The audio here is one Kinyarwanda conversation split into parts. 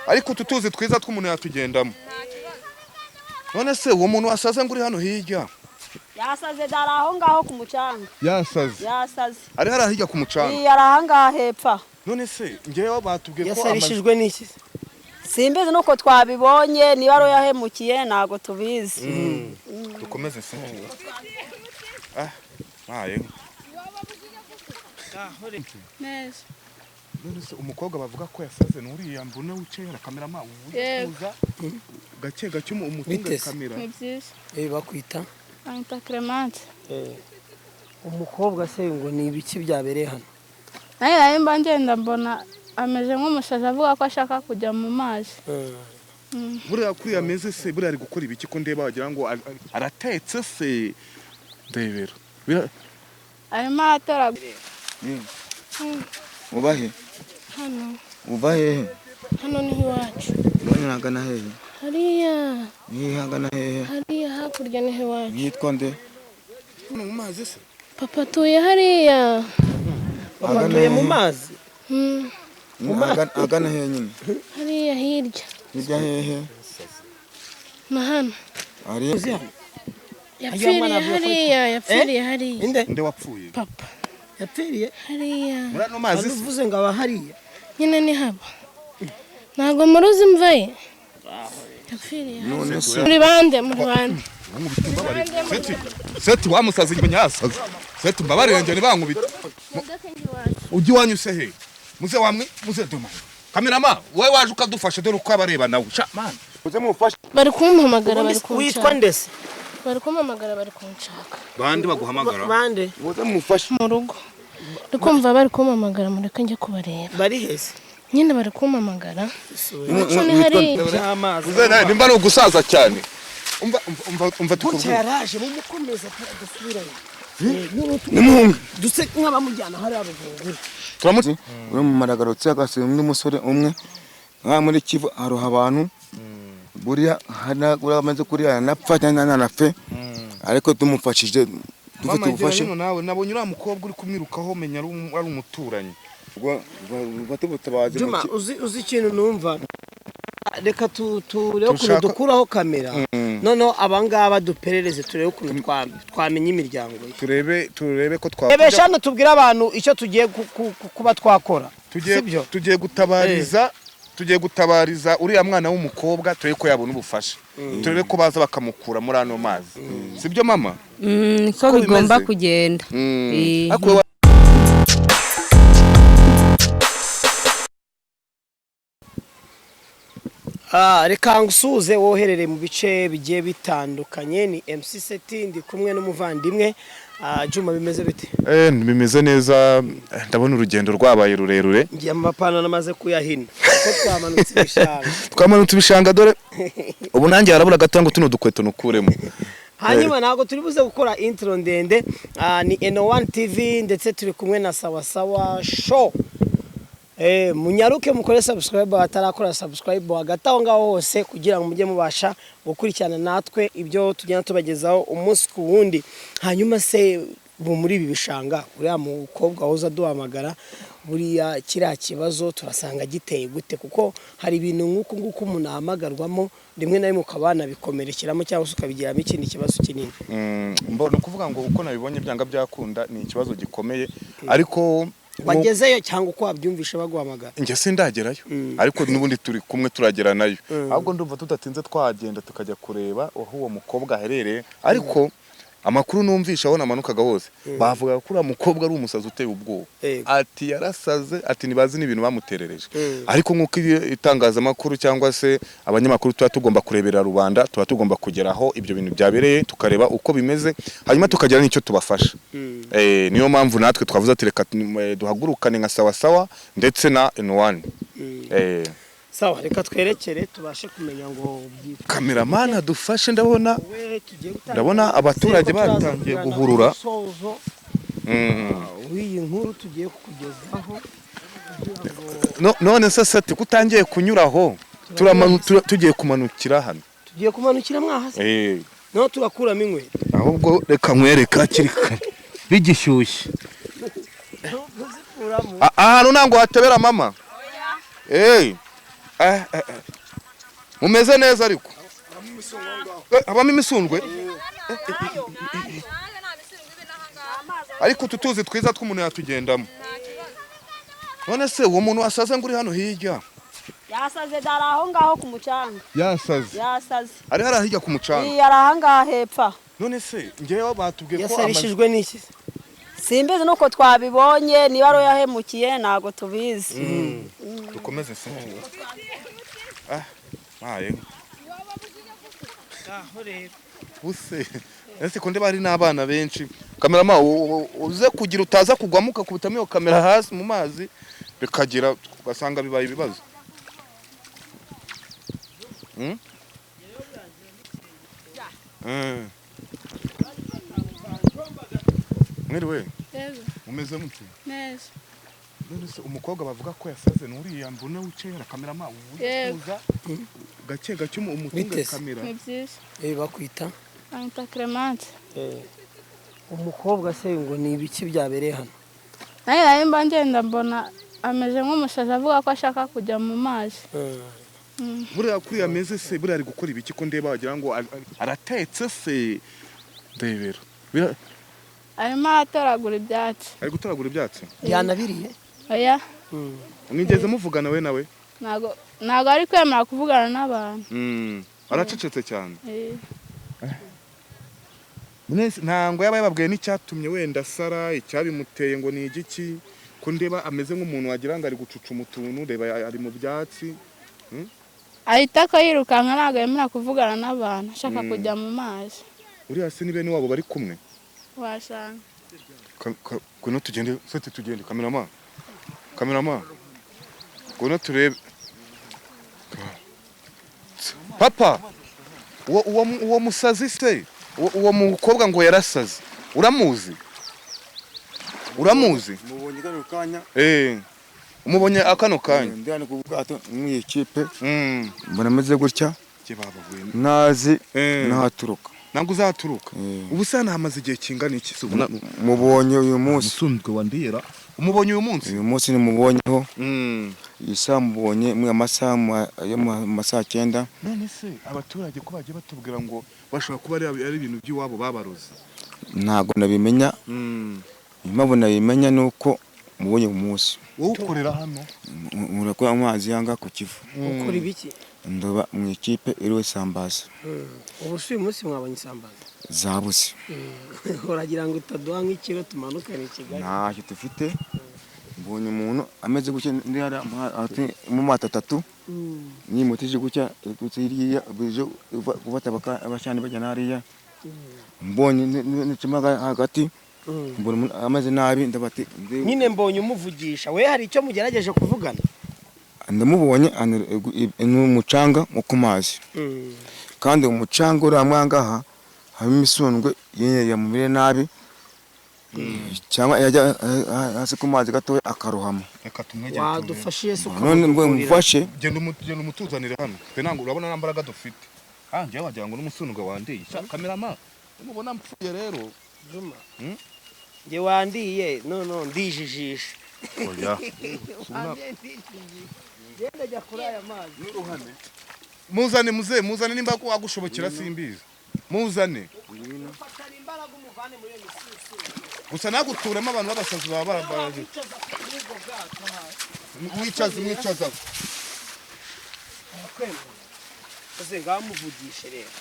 Ariko utu tuzi twiza tw'umuntu yatugendamo. None se uwo muntu wasaze ngo uri hano hirya? Yasaze, dara aho ngaho ku mucanga. Yasaze? Yasaze. Ari hariya hirya ku mucanga? Iya, ari aha ngaha hepfo. None se ngewe batubwiye ko Yasarishijwe n'iki? Simbizi, nuko twabibonye. Niba ari yahemukiye, ntabwo tubizi. Dukomeze se. Ah, aye. Neza. None se umukobwa bavuga ko yasaze n'uriya mbona wicaye na cameraman? Yego. Uza gake gake umutunge Biteze. kamera. Ni byiza. Bakwita? Anita Clemence. Umukobwa se ngo ni ibiki byabereye hano? Nawe nari mba ngenda, mbona ameze nk'umusazi, avuga ko ashaka kujya mu mazi. Buriya kuri ameze se, buriya ari gukora ibiki, ko ndeba wagira ngo aratetse se? Ndebera. Arimo aratora. Uba he? Hano. Uva hehe? Hano niho iwacu. Iwanyu hagana hehe? Hariya. Nihe, hagana hehe? Hariya hakurya niho iwacu. Nitwa nde? Hano mu mazi se? Papa atuye hariya. Papa atuye mu mazi? Mm. Agana hehe nyine? Hariya hirya. Hirya hehe? Na hano. Ari Uzi hano? Yapfiriye Mwana avuga ko hariya, yapfiriye hariya. Inde? Nde wapfuye? Papa. Yapfiriye? Hariya. Muri ano mazi se? Uvuze ngo aba hariya? Nyine ni haba, ntabwo muruzi imva ye. Yapfiriye hariya. None se Muri bande? Muri bande? Bankubita, mbabarire. Seti, Seti, wa musazi ngo nyasaze. Seti, mbabarire, njye ntibankubite. Ujya iwanyu se he? Muze wamwe, muze duma. Cameraman, wowe waje ukadufasha, dore uko abareba nawe. Sha man. Uze mufashe. Bari kumpamagara, bari Witwa kunshaka. ndese? Bari kumpamagara, bari kunshaka. Bande baguhamagara? Bande? Uze mufashe. Mu rugo ndi kumva bari kumpamagara, mureke njye kubareba. Bari hese? Nyine bari kumpamagara. Iwacu ni hariya. By'amazi. Muze nawe nimba ari ugusaza cyane. Umva, umva, umva, umva Gutya. Tukubwira. Yaraje, mumukomeza dusubirayo. Nimuhunge. Duse nk'abamujyana hariya ruguru. Turamutse. Uri mu maragarotse agasiga undi musore umwe nka muri Kivu aroha abantu. Buriya hana amaze kuriya yanapfa cyangwa ntanapfe, ariko tumufashije dufite Mama, gira ubufasha. hino nawe. Nabonye uriya mukobwa uri kumwirukaho, menya ari umuturanyi. Ubwo bufate ubutabazi. Juma, uzi ikintu numva? Reka turebe ukuntu dukuraho kamera, noneho abangaba duperereze, turebe ukuntu twamenya imiryango ye. Turebe ko twa Rebesha hano, tubwire abantu icyo tugiye kuba twakora. Tugiye Sibyo? Tugiye gutabariza uriya mwana w'umukobwa, turebe ko yabona ubufasha, turebe ko baza bakamukura muri ano mazi. Sibyo, mama? Niko Ko bigomba bimeze? kugenda. Ariko wowe. Reka ngusuhuze woherere mu bice bigiye bitandukanye. Ni MC Seti, ndi kumwe n'umuvandimwe Juma. Bimeze bite? Bimeze neza. Ndabona urugendo rwabaye rurerure. Ngiye amapantaro namaze kuyahina kuko twamanutse ibishanga. Twamanutse ibishanga, dore ubu nanjye harabura gato ngo tuno dukweto nukuremo. Hanyuma ntabwo turi buze gukora intro ndende. Ni Eno1 TV ndetse turi kumwe na Sawa Sawa Show. Munyaruke mukore subscribe batarakora subscribe hagati aho ngaho hose, kugira ngo mujye mubasha gukurikirana natwe ibyo tugenda tubagezaho umunsi ku wundi. Hanyuma se ubu muri ibi bishanga, uriya mukobwa wahoze aduhamagara, buriya kiriya kibazo turasanga giteye gute? Kuko hari ibintu nk'uku nguku umuntu ahamagarwamo, rimwe na rimwe ukaba wanabikomerekeramo cyangwa se ukabigiramo ikindi kibazo kinini. Mbona ukuvuga ngo uko nabibonye, byanga byakunda ni ikibazo gikomeye, ariko Wagezeyo cyangwa uko wabyumvishe baguhamagara? Njye sindagerayo, ariko n'ubundi turi kumwe, turagera nayo. Ahubwo ndumva tudatinze twagenda tukajya kureba aho uwo mukobwa aherereye. Ariko amakuru numvisha aho namanukaga hose, bavuga ko uriya mukobwa ari umusazi uteye ubwoba. Ati yarasaze, ati ntibazi n'ibintu bamuterereje. Ariko nk'uko itangazamakuru cyangwa se abanyamakuru tuba tugomba kurebera rubanda, tuba tugomba kugera aho ibyo bintu byabereye, tukareba uko bimeze, hanyuma tukagira n'icyo tubafasha. Niyo mpamvu natwe twavuze ati reka duhagurukane nka Sawa Sawa ndetse na N1. Sawa, reka twerekere tubashe kumenya ngo byitwa Cameraman adufashe, ndabona we tugiye gutangira. Ndabona abaturage Ko turaza batangiye kugana guhurura. ku musozo w'iyi nkuru tugiye kukugezaho. None se Seti, ko utangiye kunyuraho, tugiye kumanukira hano. Tugiye kumanukira mwahasi, naho turakuramo inkweto. Ahubwo reka nkwereke hakiri kare bigishyushye. Nyuramo. Ahantu ntabwo hatebera mama. Eh. Mumeze neza ariko. Habamo imisundwe. Ariko utu tuzi twiza tw'umuntu yatugendamo. None se uwo muntu wasaze ngo uri hano hirya? Yasaze dara aho ngaho ku mucanga. Yasaze. Yasaze. Ari hariya hirya ku mucanga. Iyi ari aha ngaha hepfo. None se ngewe batubwiye ko amazu Yasarishijwe n'iki? Simbizi nuko twabibonye, niba ari yahemukiye ntabwo tubizi. Dukomeze se. Ah, maye. Buse. Ese ko ndeba hari n'abana benshi. Kamerama uze kugira utaza kugwamo ukakubitamo iyo kamera hasi mu mazi bikagira ugasanga bibaye ibibazo. Mwiriwe. Yego. Mumeze mute? Neza. None se umukobwa bavuga ko yasaze nuriya mbona wicaye na kamerama Yego. uza gake gake umutunge Biteze. kamera. Ni byiza. Bakwita Anita Clemence. Umukobwa se ngo ni ibiki byabereye hano? Nawe nari mba ngenda mbona ameze nk'umusazi avuga ko ashaka kujya mu mazi. Buriya kuriya ameze se buriya ari gukora ibiki ko ndeba wagira ngo aratetse se ndebera. Arimo aratoragura ibyatsi. Ari gutoragura ibyatsi. Yanabiriye? Oya. Mwigeze muvugana we nawe? Ntago ari kwemera kuvugana n'abantu. Aracecetse cyane. Mwese ntango yaba yababwiye n'icyatumye wenda Sara icyabimuteye ngo ni igiki ko ndeba ameze nk'umuntu wagira ngo ari gucucuma utuntu reba ari mu byatsi. Ahita ko yirukanka ntabwo yemera kuvugana n'abantu ashaka kujya mu mazi. Uriya se ni bene wabo bari kumwe? Wasanga. Ngwino tugende sete tugende kamerama. Kamerama. Ngwino turebe. Papa. Uwo musazi se uwo mukobwa ngo yarasaze. Uramuzi? Uramuzi? Mubonye kano kanya. Umubonye akano kanya. Ndi hano ku bwato mu ikipe. Mbona ameze gutya. Nazi nahaturuka. Ntabwo uzaturuka. Ubu se hamaze igihe kingana iki? Mubonye uyu munsi. Umusundwe wandira. Umubonye uyu munsi? Uyu munsi nimubonyeho. Iyi saha mubonye mu amasaha yo mu masaha 9. None se abaturage ko bagiye batubwira ngo bashobora kuba ari ibintu by'iwabo babaroze? Ntabwo nabimenya. Impamvu nabimenya nuko mubonye uyu munsi. Wowe ukorera hano? Urakora amazi yanga ku Kivu. Ukora ibiki? Ndoba mu ikipe iriwe sambaza. Ubu si uyu munsi mwabonye isambaza? Zabuze. Uragira ngo utaduha nk'ikiro tumanukane i Kigali? Ntacyo dufite. Mbonye umuntu ameze gutya ndi hariya mu mato atatu. Nimutije gutya iriya bije gufata abashani bajya hariya. Mbonye nicima hagati. Mbona umuntu ameze nabi ndabati. Nyine mbonye umuvugisha we hari icyo mugerageje kuvugana? Ndamubonye n'umucanga mu kumazi. Kandi umucanga uri amwangaha harimo imisundwe yamumire nabi. Cyangwa yajya hasi ku mazi gato akarohama. Reka tumwegere. Wadufashe Yesu. None ngo mufashe. Genda umutuzanire hano. Twe ntango urabona nta mbaraga dufite. Njyewe wagira ngo n'umusundwe wandiye. Kamerama umubona mpfuye rero. Juma. Nge wandiye no ndijijisha. Oya. Genda jya kuri aya mazi. N'uruhame. Muzane muze muzane nimba ko agushobokera simbizi. Muzane. Fatana imbaraga umuvane muri iyo misusu. Gusa naguturemo abantu babasazi baba barabaje. Mwicaze mwicaza. Uze ngamuvugishe rero.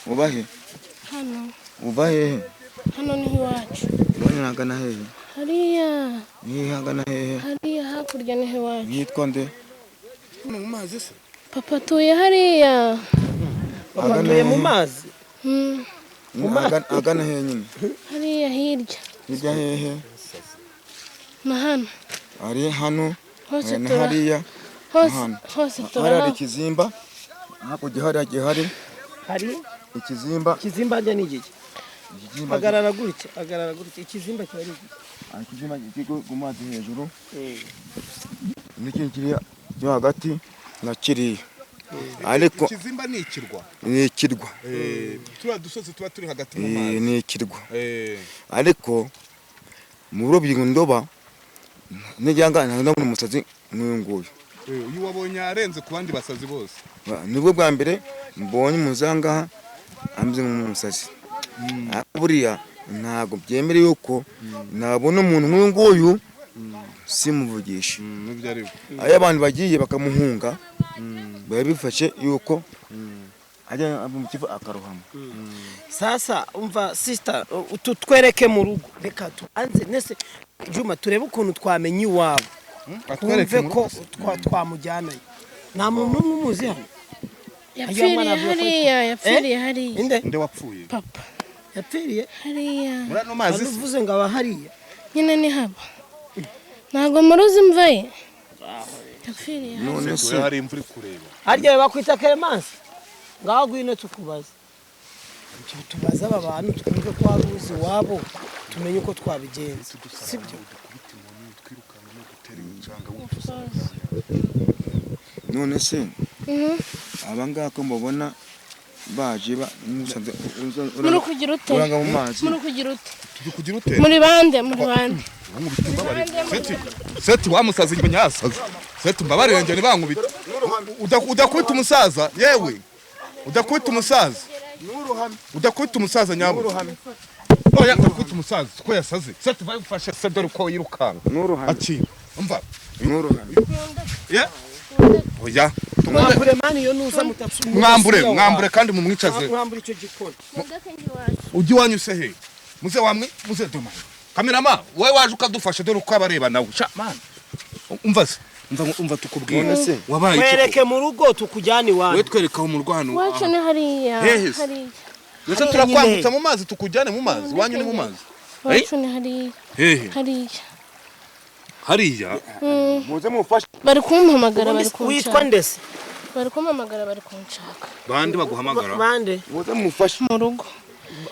Ubahe? Hano. Ubahe? Hano ni iwacu. Ubone nagana hehe? Hariya. Ni hagana hehe? Hariya hakurya ni iwacu. Nitwa nde? Mu mazi se? Papa atuye hariya. Papa atuye mu mazi? Agana hehe nyine? Hariya hirya. Hirya hehe? Na hano. Ari hano. Hose na hariya. Hose turahari. Hari ikizimba. Hakurya hariya gihari. Hari ikizimba. Ikizimba njya ni igiki? Hagarara gutya, hagarara gutya. Ikizimba kiba ari igiki? Ikizimba kiri ku mazi hejuru. N'ikindi kiri cyo hagati na kiriya. Ariko ikizimba ni ikirwa. Ni ikirwa. Turiya dusozi tuba turi hagati mu mazi. Ni ikirwa. Ariko Mu burobyi ndoba nijyanga ndabona umusazi nk'uyu nguyu. Uyu wabonye arenze ku bandi basazi bose. Nibwo bwa mbere mbonye umuzangaha ameze nk'umusazi. Buriya ntabwo byemere yuko nabona umuntu nk'uyu nguyu simuvugisha. Ayo abantu bagiye bakamuhunga biba bifashe yuko ajya mu kivu akarohama. Sasa umva sister, tutwereke mu rugo, reka tuanze nese Juma turebe ukuntu twamenye iwabo, twumve ko twamujyanayo. Nta muntu n'umwe umuzi hano. Yapfiriye hariya, yapfiriye hariya. Inde? Nde wapfuye? Papa. Yapfiriye hariya. Muri ano mazi uvuze ngo aba hariya. Nyine ni haba. Ntabwo muruzi imva ye. Yapfiriye. None se hari imvura kureba. Harya bakwita Clemence. Ngaho gwino tukubaza. Tubaza aba bantu twumve ko hari uzi wabo, tumenye uko twabigenza. Sibyo? None se abangaka ko mbabona baje musanze muri kugira ute? Uranga mu mazi. Muri kugira ute? Kugira ute? Muri bande, muri bande. Seti, seti wa musazi nyasaza. Seti mbabarire njye nibankubita. Udakubita umusaza yewe. Udakubita umusaza. Udakubita umusaza nyabo. Oya udakubita umusaza ko yasaze. Seti bayifashe se dore uko yirukanka. Akira. Umva. Ye? Oya. Mwambure mani yo nuza mutapsu. Mwambure, mwambure kandi mumwicaze. Mwambure icyo gikoni. Ujyi wanyu se he? Muze wamwe, muze doma. Kamerama, wowe waje ukadufasha dore uko abareba nawe. Sha man. Umva se. Umva tukubwira. Wabaye iki? Twereke mu rugo tukujyana iwanyu. Wewe twereka aho mu rwano. Wacu ni hariya. Hariya. Ndetse turakwambutsa mu mazi tukujyane mu mazi. Wanyu ni mu mazi. Wacu ni hariya. Hehe. Hariya. Hariya. Muze mufashe. Bari kumpamagara bari kunshaka. Witwa ndese? Bari kumpamagara bari kunshaka. Bande baguhamagara? Bande. Muze mufashe. Mu rugo.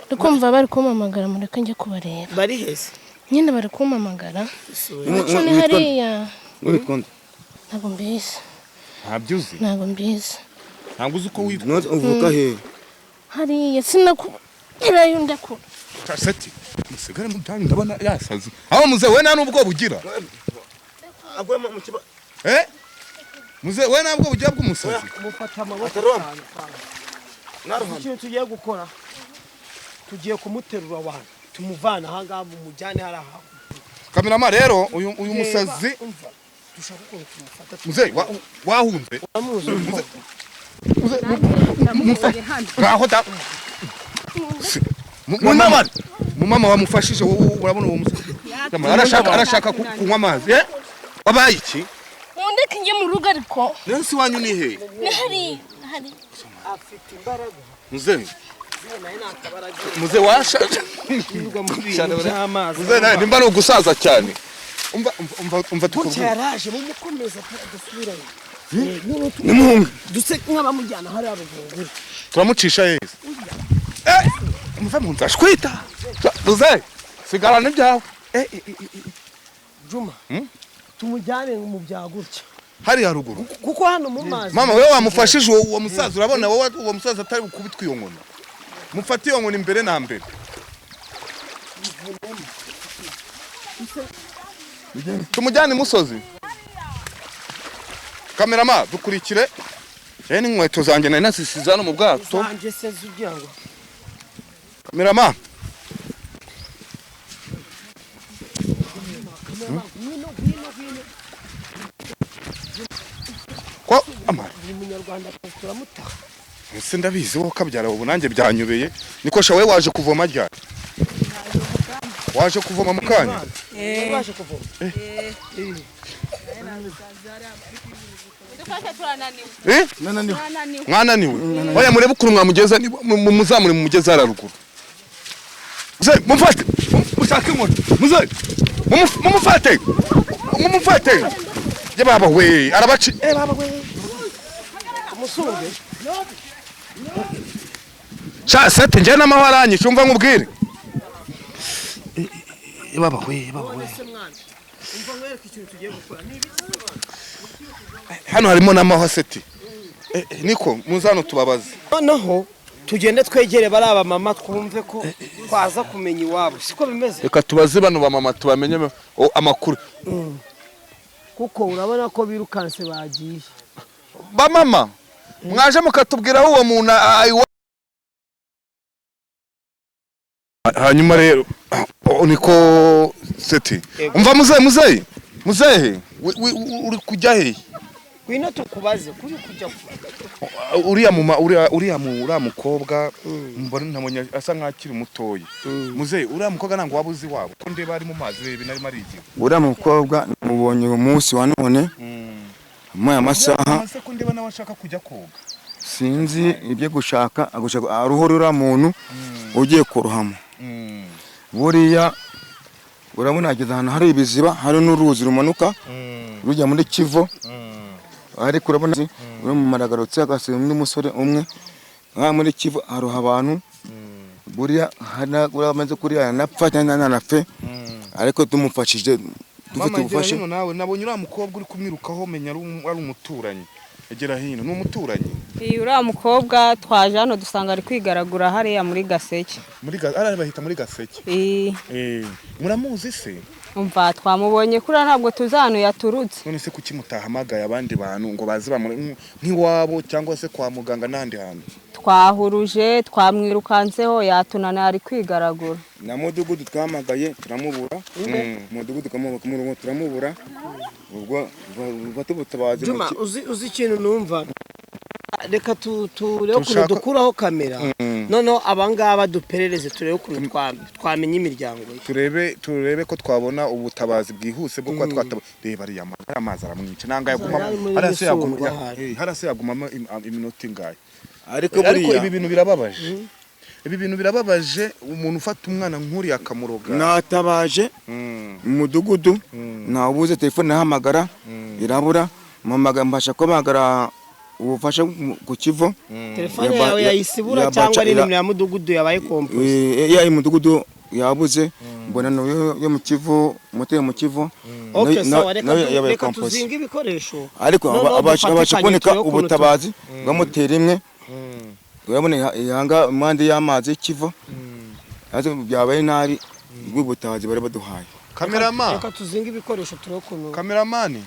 Ndikumva bari kumpamagara mureke njye kubareba. Bari hese? Nyine bari kumpamagara. Wacu ni hariya. Witwa nde? Ntabwo mbizi. Ntabyo uzi? Ntabwo mbizi. Ntabwo uzi uko witwa? Uvuka he? Hariya sinakubwirayo ndakura. Seti, musigare mu byanyu ndabona yasaze. Aho muze we nta nubwo bugira. Eh? Muze we ntabwo bugira bw'umusazi. Mufata amaboko. Ikintu tugiye gukora, tugiye kumuterura abantu, tumuvana aha ngaha mumujyane hari aha. Kamerama rero uyu musazi dushaka ukuntu tumufata. Muze wahunze. Muze ngaho da. Mumama wamufashije urabona uwo musazi. Arashaka kunywa amazi. Eh? Wabaye iki? Mundeke njye mu rugo ariko. Nansi wanyu ni he? Ni hariya, hariya. Afite imbaraga. Muze. Muze washa. Muze nawe nimba ari ugusaza cyane. Umva tukubwira. Yaraje mumukomeza adasubirayo. Nimuhunge. Duse nk'abamujyana hari abagore. Turamucisha yeze. Eh, muve mu nzu ashwita. Muze, sigarana ibyawe. Juma. Tumujyane mu byagutya. Hari haruguru. Kuko hano mu mazi. Mama wewe wamufashije uwo musaza urabona wowe uwo musaza atari gukubitwa iyo nkona. Mufate iyo nkona imbere na mbere. Tumujyane musozi. Kamerama dukurikire. Je ni inkweto zanjye nari nasisize hano mu bwato. Zanjye se zugira ngo. Kamerama. Ko amara. Umunyarwanda turamutaha. Ese ndabizi wowe kabyara ubu nanjye byanyubeye. Niko sha we waje kuvoma ryari? Waje kuvoma mukanya? Waje kuvoma. Eh? Mwananiwe. Oya murebe ukuntu mwamugeza muzamure mumugeza haruguru. Muze mumfate. Mushake inkoni. Muze. Mumufate. Mumufate. Ye baba we arabaci. Eh baba we. Musunge. Cha sete nje n'amahoro anyishe umva nkubwire. Eh baba we baba we. Hano harimo n'amahwa seti. Niko muzano tubabaze. Noneho Tugende twegere bari abamama, twumve ko twaza kumenya iwabo, siko bimeze? Reka tubaze bano bamama tubamenye amakuru. Kuko urabona ko birukanse bagiye. Bamama, mwaje mukatubwira aho uwo muntu hanyuma rero niko seti. Umva muzehe, muzehe, muzehe, uri kujya hehe? Ngwino tukubaze kuri kujya. Uriya muma uriya uriya mu uriya mukobwa mbona ntabonye asa nkaho akiri mutoya. Muzehe, uriya mukobwa ntabwo waba uzi iwabo? Ko ndeba ari mu mazi, reba narimo arigira. Uriya mukobwa namubonye uyu munsi wa none muri aya masaha. Ese ko ndeba nawe ashaka kujya koga? Sinzi ibyo gushaka, agushaka aruhura uriya muntu ugiye kurohama. Buriya urabona ageze ahantu hari ibiziba, hari n'uruzi rumanuka rujya muri Kivu, ariko urabona uri mu maragarutse agasiga undi musore umwe nka muri Kivu haroha abantu. Buriya uramaze kuriya yanapfa cyangwa ntanapfe, ariko tumufashije dufite Mama, egera ubufasha. hino nawe. Nabonye uriya mukobwa uri kumwirukaho, menya ari umuturanyi. Egera hino, ni umuturanyi. Iyi uriya mukobwa twaje hano dusanga ari kwigaragura hariya muri Gaseke. Muri hariya bahita muri Gaseke? Eh. Eh, muramuzi se? Umva, twamubonye kuriya, ntabwo tuzi ahantu yaturutse. None se kuki mutahamagaye abandi bantu ngo baze bamure nk'iwabo cyangwa se kwa muganga n'ahandi hantu? Twahuruje, twamwirukanseho, yatunaniye, ari kwigaragura. Na mudugudu twamagaye turamubura, mudugudu tukamubura turamubura, ubwo bafata ubutabazi. Juma, uzi ikintu numva? Reka turebe ukuntu dukuraho kamera, noneho abangaba duperereze, turebe ukuntu twamenya imiryango ye. Turebe ko twabona ubutabazi bwihuse bwo kuba twataba. Reba ariya amazi aramwica nanga yagumamo. Ari muri Hariya se yaguma Misungwa ahari. Hariya se yagumamo iminota ingahe? Ariko Ariko buriya ibi bintu birababaje, ibi bintu birababaje, umuntu ufata umwana nk'uriya akamuroga. Natabaje umudugudu, ntawubuze telefone, nahamagara irabura, mpamagara mbasha kuhamagara ubufasha ku Kivu. Telefone yawe yayisibura cyangwa ari nimero ya mudugudu yabaye kompoze? Ya mudugudu yabuze, mbona nayo yo mu Kivu, moteri mu Kivu. Okay, sawa, reka nayo yabaye reka kompoze. tuzinge ibikoresho. Ariko Noneho abasha dufatikanye kuboneka turebe ukuntu ubutabazi bwa moteri imwe, urabona ihanga impande y'amazi y'Ikivu, ariko byabaye nabi bw'ubutabazi bari baduhaye. Kamerama. Reka tuzinge ibikoresho turebe ukuntu Kameramani.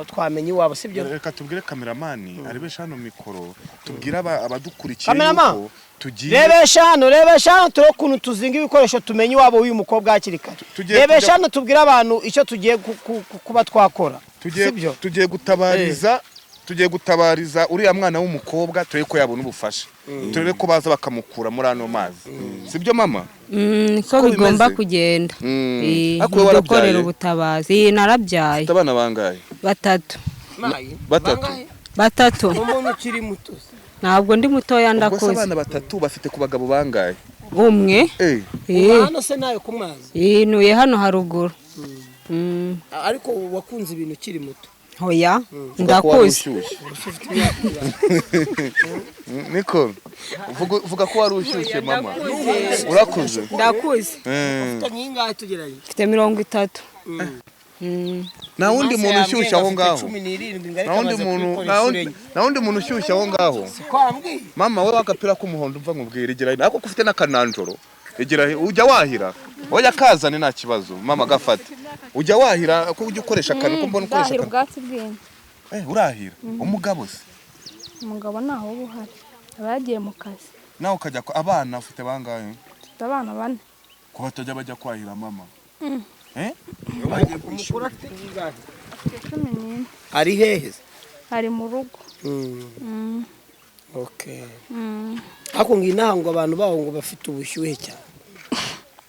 twamenya iwabo, sibyo? Reka tubwire kameramani arebesha hano mikoro, tubwire abadukurikiye Kamerama! yuko tugiye Rebesha hano, rebesha hano, turebe ukuntu tuzinga ibikoresho tumenye iwabo w'uyu mukobwa hakiri kare. Tugiye Rebesha hano tubwire abantu icyo tugiye kuba twakora, sibyo? Tugiye gutabariza uriya mwana w'umukobwa, turebe ko yabona ubufasha, turebe ko baza bakamukura muri ano mazi, sibyo mama? Niko Ko bigomba bimeze? kugenda. Eh, Ariko wowe dukorera warabyaye? ubutabazi. Eh, narabyaye. Ufite abana bangahe? Batatu. Batatu. Bangahe? Batatu. Umuntu ukiri muto. Ntabwo ndi mutoya, Ubwo se ndakuze. abana batatu bafite ku bagabo bangahe? Umwe. Eh. Eh, Hano se nawe ku mazi? Eh, ntuye hano haruguru. Ariko wakunze ibintu ukiri muto? Hoya. Vuga ko wari Ndakuze. ushyushye. Niko vuga ko wari ushyushye mama, urakuze. Ndakuze. Eh. Ufite nk'ingahe tugeranye? Mfite 30. Nta wundi muntu ushyushye aho ngaho? 17. Nta wundi muntu, nta wundi muntu ushyushye aho ngaho? Kwambwiye. Mama, wowe agapira k'umuhondo, umva nkubwira, egera hino. Ariko ko ufite n'akananjoro, egera hino. Ujya wahira? Oya, kazane, nta kibazo mama, gafate. Ujya wahira? Ko ujya ukoresha akantu, ko mbona ukoresha Ndahira akantu? ubwatsi bw'inka. Eh, urahira. Umugabo se? Umugabo ntaho uba uhari, aba yagiye mu kazi. Nawe ukajya abana ufite bangahe? Mfite abana bane. Ko batajya bajya kwahira mama? Eh. Umukuru afite ingahe? Mfite 14. Ari hehe? Ari mu rugo. Okay. Ariko ngo inaha ngo abantu baho ngo bafite ubushyuhe cyane.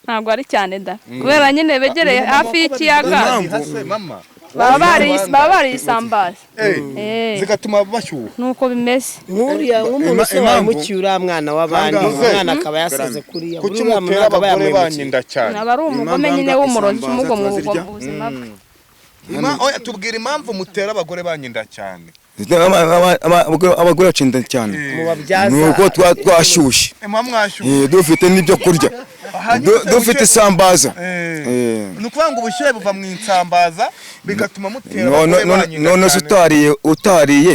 Ntabwo ari cyane da, kubera nyine begereye hafi y'ikiyaga. Hase mama. Baba bariye isambaza. Eh. Eh, Zigatuma bashyuha. Nuko bimeze. Nk'uriya nk'umuntu se wahemukiye uriya mwana w'abandi, umwana akaba yasaze kuriya, Kuki uriya muntu mutera akaba abagore banyu yamuhemukiye. inda cyane? Aba ari umugome Impamvu nyine anga w'umurozi isambaza umugwa mu turazirya. buzima bwe. Oya, tubwira impamvu mutera abagore banyu inda cyane. Abagore bacinda cyane Mubabyaza. ni uko twashyushye. Muba mwashyushye. Eh, dufite n'ibyo kurya. Dufite isambaza. Eh. Eh. Ni ukuvuga ngo ubushyuhe buva mu insambaza bigatuma mutera None abagore banyu inda none se cyane. utariye utariye.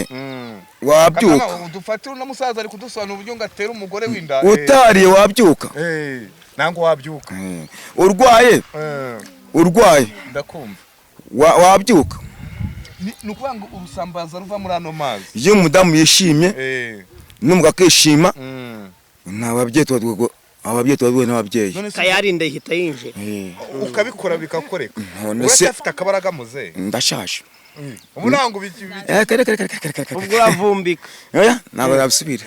Wabyuka. Kagame, dufatire uno musaza ari kudusobanura uburyo ngo atera umugore w'inda. Utariye wabyuka? Ntabwo wabyuka. Urwaye, urwaye, Ndakumva. wabyuka? Ni ukuvuga ngo urusambaza ruva muri ano mazi. Iyo umudamu yishimye n'umugabo akishima, nta babyeyi tuba ababyeyi tuba duhuye n'ababyeyi. None se Tayari inda ihita yinjira. Ukabikora bikakoreka? None se Uracyafite akabaraga, muzehe? Ndashaje. Ubu ntabwo Kare kare kare kare kare. Ubwo uravumbika. Oya, ntabwo nabisubira.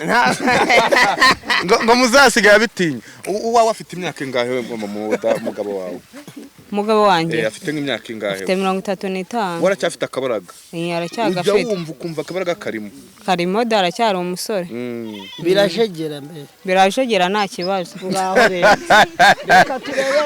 Ngo muzasigaye bitinya. Uwawe afite imyaka ingahe, mugabo wawe? Umugabo wanjye? Afite nk'imyaka ingahe? Afite 35. Waracyafite akabaraga? Eh, Ujya aracyagafite. wumva ukumva akabaraga karimo? Karimo da, aracyari umusore. Birajegera mbere. Birajegera, nta kibazo. Ngaho rero reka turebe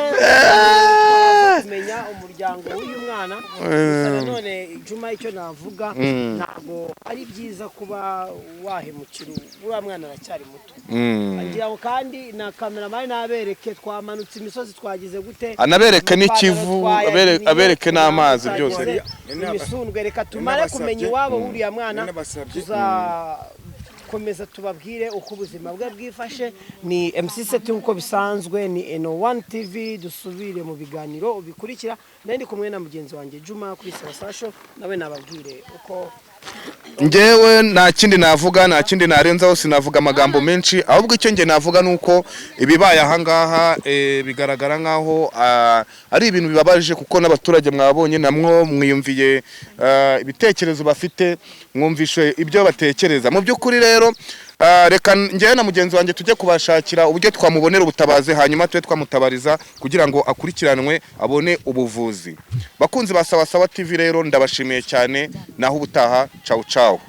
kumenya umuryango w'uyu mwana. Gusa nanone Juma, icyo navuga, ntabwo ari byiza kuba wahemukira uriya mwana, aracyari muto. Ngira ngo kandi na kameramani nabereke, twamanutse imisozi, twagize gute. Anabereke Amapantaro n'ikivu, twayahinnye, abereke n'amazi byose. twagize imisundwe. Reka tumare kumenya iwabo w'uriya mwana, tuzakomeza tubabwire uko ubuzima bwe bwifashe. Ni MC Seti nk'uko bisanzwe, ni Eno One TV. Dusubire mu biganiro bikurikira. Nari ndi kumwe na mugenzi wanjye Juma kuri Sawa, nawe nababwire uko. Njyewe nta kindi navuga, nta kindi narenzaho, sinavuga amagambo menshi. Ahubwo icyo njye navuga ni uko ibibaye ahangaha bigaragara nk'aho ari ibintu bibabaje, kuko n'abaturage mwabonye, namwo mwiyumviye ibitekerezo bafite, mwumvishe ibyo batekereza. Mu by'ukuri rero, reka njyewe na mugenzi wanjye tujye kubashakira uburyo twamubonera ubutabazi, hanyuma tube twamutabariza kugira ngo akurikiranwe abone ubuvuzi. Bakunzi ba Sawa Sawa TV rero, ndabashimiye cyane. Naho ubutaha, cawu cawu.